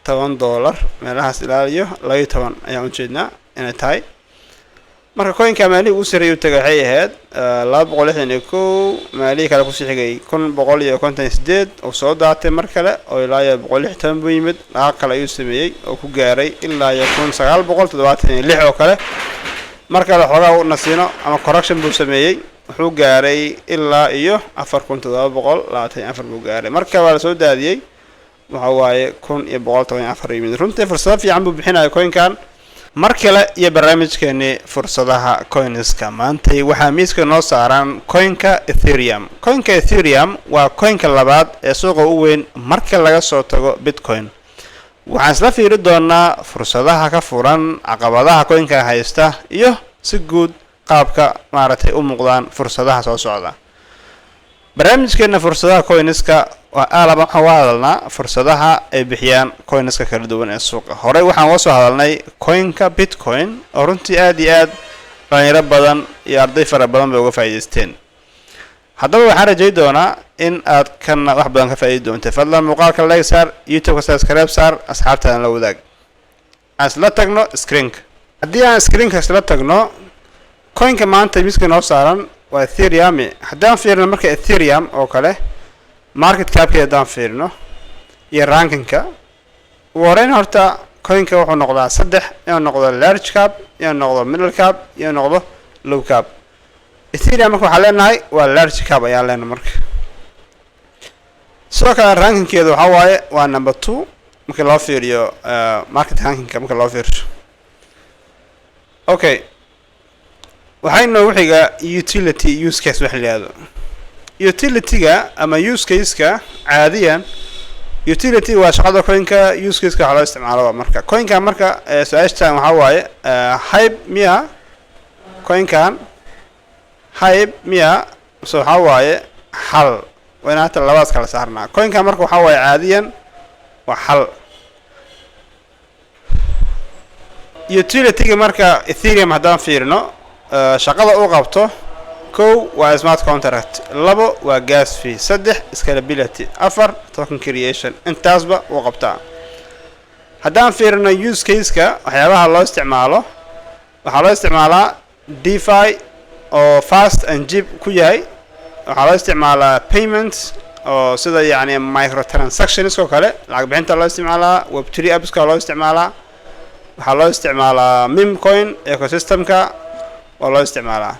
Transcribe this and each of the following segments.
$10 meelahaas ilaa iyo 12 ayaan ujeednaa inay tahay. Marka coinka maalihii ugu sarreeyay u tagay waxay ahayd 261. Maalihii kale kusii xigay 1158 oo soo daatay mar kale oo ilaa iyo 116 buu yimid. Lacag kale ayuu sameeyey oo ku gaaray ilaa iyo 1976 oo kale. Mar kale xoogaa u nasiino ama correction buu sameeyey, wuxuu gaaray ilaa iyo 4724 buu gaaray. Marka waa lasoo daadiyey, waxa waaye 1114 yimid. Runtii fursado fiican buu bixinaya coinkan. Mar kale iyo barnaamijkeeni fursadaha coinska, maantay waxaa miiska noo saaran coinka Ethereum. Coinka Ethereum waa coinka labaad ee suuqa u weyn marka laga soo tago Bitcoin. Waxaan isla fiiri doonaa fursadaha ka furan, caqabadaha coinka haysta iyo si guud qaabka maaragtay u muuqdaan fursadaha soo socda. Barnaamijkeena fursadaha coinska waa aalaba waxaan uga hadalnaa fursadaha ay bixiyaan coinska kala duwan ee suuqa. Horey waxaan uga soo hadalnay coinka Bitcoin oo runtii aad iyo aad dhalinyaro badan iyo arday fara badan bay uga faa'iidaysteen. Haddaba waxaan rajay doonaa in aad kana wax badan ka faa'iidi doontay. Fadlan muuqaalka like saar, YouTube-ka subscribe saar, asxaabtaana la wadaag. Aan isla tagno screenka. Haddii aan screenka isla tagno, coinka maanta miiska noo saaran waa Ethereum. Haddaan fiirino marka Ethereum oo kale, market capkeeda haddaan fiirino iyo rankingka ugu horeyn, horta coinka wuxuu noqdaa saddex: inuu noqdo large cap, inuu noqdo middle cap, inuu noqdo low cap. Ethereum marka waxaan leenahay waa large cap ayaan leenahay. Marka sidoo kale rankingkeedu waxaa waaye waa number 2 marka loo fiiriyo market rankingka marka loo fiiriyo. Okay, waxay noogu xigaa utility use case. Waxa la yihahdo utility-ga ama use case-ka, caadiyan utility waa shaqada coinka, use case-ka waxaa loo isticmaalo waa marka coinkan. Marka su-aashtan waxaa waaye, hype miya coinkan? Hype miya mise waxaa waaye xal? Waa inaan hata labadaas kala saarnaa. Coinkan marka waxaa waaye caadiyan waa xal utility-ga. Marka Ethereum haddaan fiirino shaqada uu qabto, kow waa smart contract, labo waa gas fee, saddex scalability, afar token creation, intaasba uu qabtaa. Haddaan fiirino use case-ka, waxyaabaha loo isticmaalo, waxaa loo isticmaalaa DeFi oo fast and cheap ku yahay. Waxaa loo isticmaalaa payments oo sida yacni microtransactions oo kale, lacag bixinta loo isticmaalaa, Web3 appska loo isticmaalaa, waxaa loo isticmaalaa meme coin ecosystemka waa loo isticmaalaa.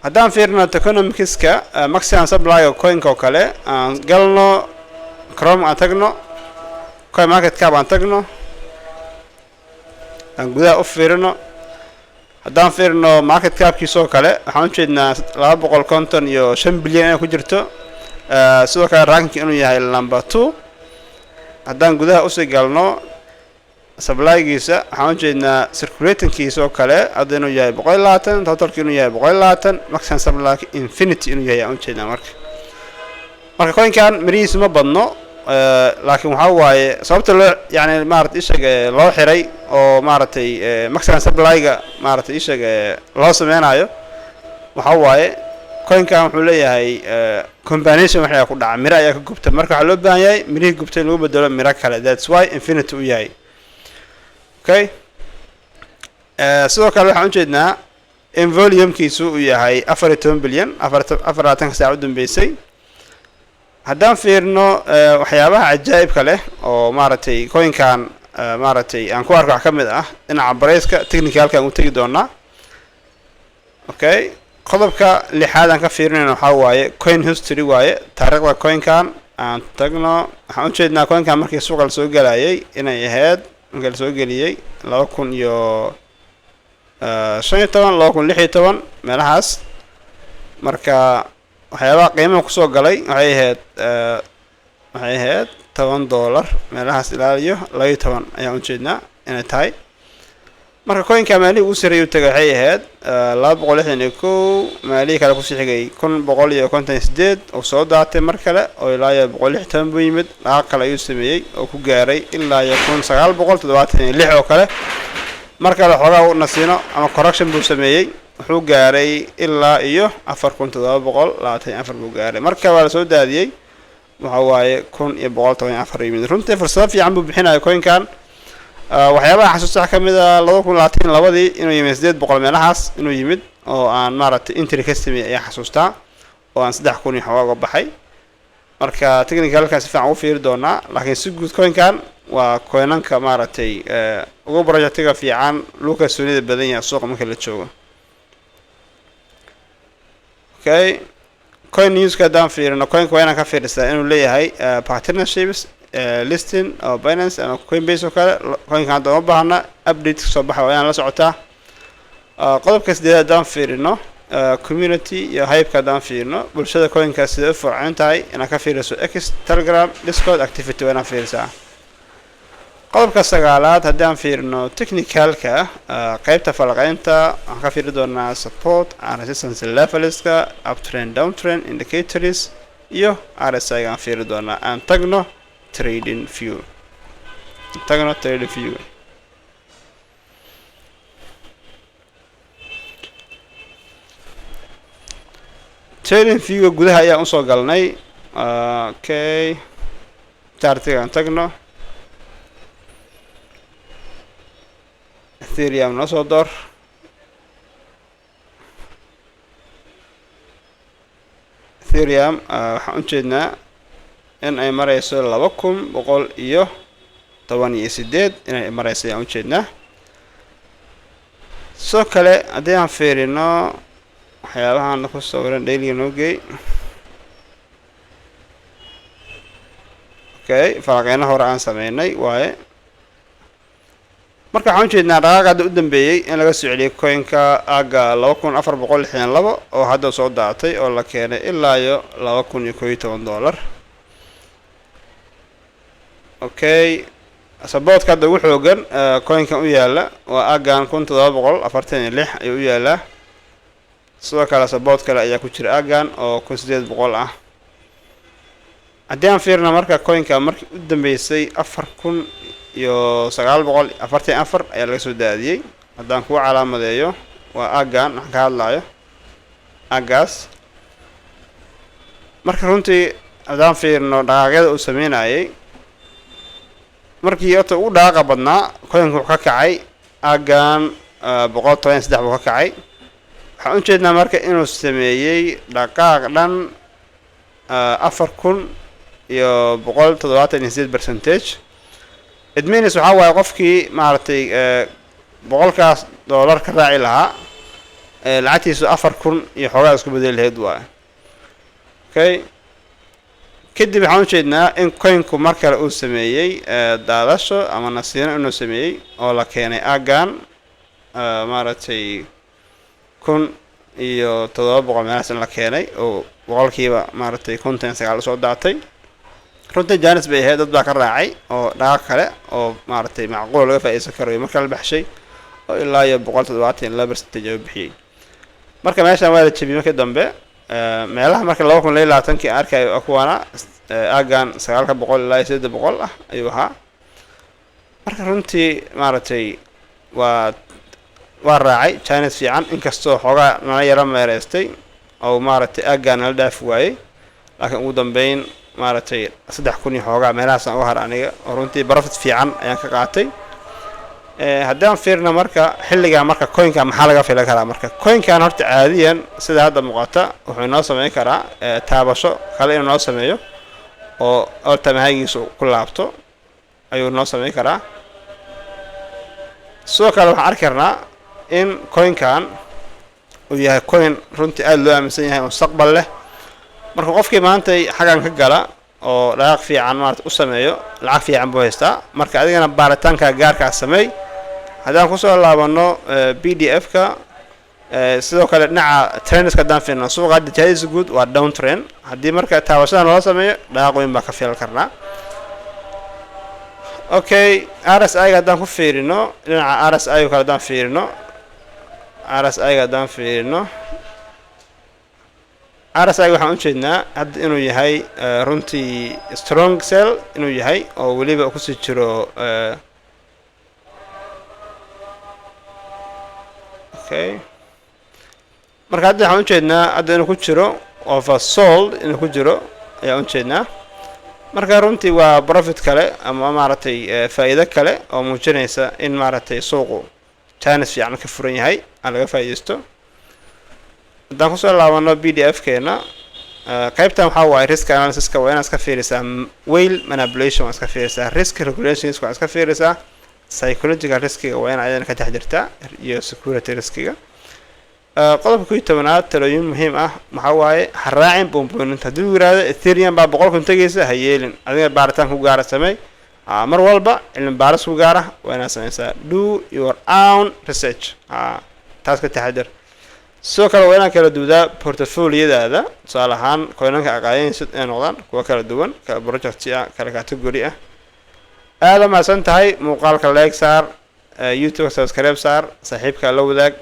Haddaan fiirino tokenomicska, maximum supply coinka oo kale, aan galno Chrome, aan tagno Coin Market Cap, aan tagno, aan gudaha u fiirino. Haddaan fiirino market capkiisa oo kale, waxaan ujeednaa 255 bilyan inay ku jirto. Sidoo kale ranking inuu yahay number 2. Haddaan gudaha usii galno supplygiisa, waxaan ujeednaa circulatingkiisa oo kale hadda inuu yahay 120, totalki inuu yahay 120, maximum supply infinity inuu yahay aan ujeednaa. Marka coinkan mirihiisu ma badno, laakiin waxaa waaye sababta loo yani maarata ishag loo xiray oo maaragtay maximum supply-ga maaragtay ishag loo sameynayo, waxaa waaye coinkan wuxuu leeyahay combination wax ku dhaca, miro ayaa ka gubta. Marka waxaa loo baahan yahay mirihii gubtay in lagu bedelo miro kale. That's why infinity u yahay. Okay, sidoo kale waxaan ujeednaa in volumekiisu uu yahay 14 bilyan 24-ka saac u dambeysay. Haddaan fiirno waxyaabaha cajaa'ibka leh oo maaragtay coinkan maaragtay aan ku arko, wax ka mid ah dhinaca priceka technicalkan u tegi doonaa. Okay, qodobka lixaad aan ka fiirinayna waxaa waaye coin history waaye, taariikhda coinkan aan tagno. Waxaan ujeednaa coinkan markii suuqa lasoo gelayay inay ahayd markii lasoo geliyey 2015, 2016 meelahaas. Marka waxyaabaha qiimaha kusoo galay waxay ahayd $10 meelahaas ilaa iyo 12 ayaan ujeednaa inay tahay. Marka coinka maalihii ugu sarreeyay u tagay waxay ahayd 261. Maalihii kale kusii xigay 1158 oo soo daatay mar kale oo ilaa iyo 116 buu yimid. Lacag kale ayuu sameeyey oo ku gaaray ilaa iyo 1976 oo kale. Mar kale xoogaa u nasiino ama correction buu sameeyey, wuxuu gaaray ilaa iyo 4724 buu gaaray. Marka waa lasoo daadiyey. Waxa waaye 1114 yimid. Runtii fursado fiican buu bixinaya coinkan. Waxyaabaha xasuusta waxaa kamid a 2022-dii inuu yimid 800 meelahaas inuu yimid, oo aan maaragtay entry ka sameeyey ayaa xasuustaa, oo aan 3000 iyo xoogaa uga baxay. Marka technicalka si fiican ugu fiiri doonaa, laakiin si guud coinkan waa coinanka maaragtay ugu projectiga fiican, lagu kalsoonida badan yahay suuqa marka la joogo. Okay, coin newska haddaan fiirino, coinka waa inaan ka fiirisaa inuu leeyahay partnerships, listing oo Binance ama Coinbase oo kale. Coinka hadda uma baahna, update kasoo baxa waa inaan la socotaa. Qodobka sideed haddaan fiirino, community iyo hypeka haddaan fiirino, bulshada coinka siday u fircoon tahay inaad ka fiiriso X, Telegram, Discord activity waa inaad fiirisaa. Qodobka sagaalaad haddii aan fiirino, technicalka, qeybta falaqeynta waxaan ka fiiri doonaa support and resistance levelska, uptrend, downtrend indicators iyo RSI aan fiiri doonaa. Aan tagno trading view, tagno trading view. Trading viewga gudaha ayaan usoo galnay. Okay, chartiga aan tagno, Ethereum noo soo door. Ethereum waxaan ujeednaa in ay mareyso 2118 inay mareyso ayaan ujeednaa. Sidoo kale haddii aan fiirino waxyaabahan ku sawiran dailyga noo geey. Okay, falaqeyno hore aan sameynay waaye. Marka waxaan ujeednaa dhaqaaqa hadda u dambeeyey in laga soo celiyay coinka aaga 2462, oo hadda soo daatay oo la keenay ilaa iyo $2011. Okay, supportka hadda ugu xoogan coinkan u yaala waa aagan 1746 ayuu u yaalaa. Sidoo kale support kale ayaa ku jira aagan oo 1800 ah. Haddii aan fiirna marka coinka markii u dambeysay 4944 ayaa laga soo daadiyey. Haddaan kuu calaamadeeyo, waa aagan waxaan ka hadlayo, aagaas. Marka runtii haddaan fiirno dhaqaaqyada uu sameynayay, markii horta ugu dhaqaaqa badnaa coinka wuxuu ka kacay aagan 113 buu ka kacay. Waxaan ujeednaa marka inuu sameeyey dhaqaaq dhan 4178 percentage. It means waxaa waaye qofkii maaragtay boqolkaas dollar ka raaci lahaa, lacagtiisu 4000 iyo xoogaa isku bedeli lahayd waaye. Okay, kadib waxaan ujeednaa in coinku mar kale uu sameeyey daadasho ama nasiino inuu sameeyey, oo la keenay aagan maaragtay 1700 meelahaas in la keenay, oo boqolkiiba maaragtay 59 usoo daatay. Runtii chance bay ahayd, dad baa ka raacay oo dhaqaaq kale oo maaragtay macquul laga faa'iideysan karo marka la baxshay, oo ilaa iyo 172 percentage oo bixiyey. Marka meeshan waa la jebiyey markii dambe. Meelaha marka 2022-kii aan arkayo kuwana aagan 900 ilaa iyo 800 ah ayuu ahaa. Marka runtii maaragtay waa raacay chance fiican, inkastoo xoogaa nala yaro meereystay oo maaragtay aaggan nala dhaafi waayey, laakiin ugu dambeyn maaragtay 3000 iyo xoogaa meelahaasaan uga har aniga, oo runtii profit fiican ayaan ka qaatay. Haddii aan fiirno marka xilligan, marka coinkan maxaa laga filan karaa? Marka coinkan horta caadiyan sida hadda muuqata wuxuu inoo sameyn karaa taabasho kale inuu noo sameeyo oo all time highgiisu ku laabto ayuu noo sameyn karaa. Sidoo kale waxaan arki karnaa in coinkan uu yahay coin runtii aada loo aaminsan yahay, mustaqbal leh. Marka qofkii maantay xaggan ka gala oo dhaqaaq fiican maarata u sameeyo, lacag fiican buu haystaa. Marka adigana baaritaanka gaarkaa sameey. Haddaan kusoo laabano PDF ka, sidoo kale dhinaca trendska haddaan fiirno, suuqa hadda jihadiisa guud waa down trend. Haddii marka taabashadan loola sameeyo, dhaqaaq weyn baa ka filan karnaa. Okay, RSI ga haddaan ku fiirino, dhinaca RSI o kale haddaan fiirino, RSI ga haddaan fiirino, RSI waxaan ujeednaa hadda inuu yahay runtii strong sell inuu yahay, oo weliba kusii jiro. Okay, marka hadda waxaan ujeednaa hadda inuu ku jiro oversold inuu ku jiro ayaan ujeednaa. Marka runtii waa profit kale ama maaragtay faa'iido kale oo muujinaysa in maaragtay suuqu chance fiican ka furan yahay aan laga faa'iidaysto. Haddaan kusoo laabano PDF keena, qaybtan waxaa waaye risk analysiska. Waa inaad iska fiirisaa whale manipulation, waa iska fiirisaa risk regulations, waa iska fiirisaa psychological riskiga, waa in ayadana ka taxdirtaa, iyo security riskiga. Qodobka 11aad, talooyin muhiim ah, waxaa waaye ha raacin buunbuuninta. Haddii uu yiraahdo Ethereum baa 100,000 tegaysa, ha yeelin. Adiga baaritaan ku gaara samey. Mar walba cilmi baaris ku gaara waa inaad sameysaa. Do your own research, taas ka taxadir. Sidoo kale waa inaad kala duwdaa portfoliyadaada. Tusaale ahaan, coinanka aqaadanaysid inay noqdaan kuwa kala duwan, kala project ah, kala category ah. Aada mahadsan tahay. Muuqaalka like saar, YouTube subscribe saar, saaxiibka la wadaag.